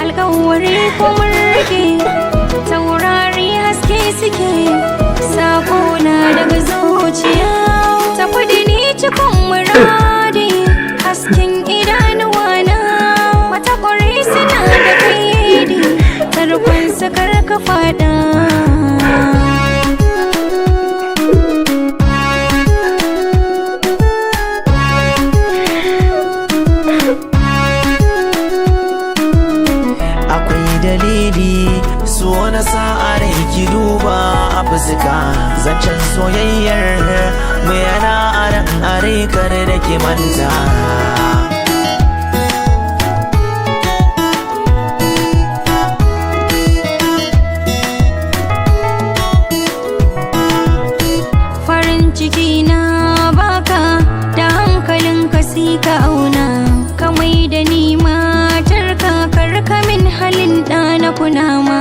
Alkawari ko mun rike, taurari haske suke. Sako na daga zuciya, tafi da ni cikin muradi. Hasken idanuwa na, mata kwarai suna da kaidi. Tarkon su ka fada. Akwai dalili so na sa'ar ki, duba a fuska. Zancen soyayyar mu yana aran are, kar da ki manta. Farin ciki na baka da hankalinka, sai ka auna. Ka mai da ni matarka, kar ka min halin ɗa na kunama.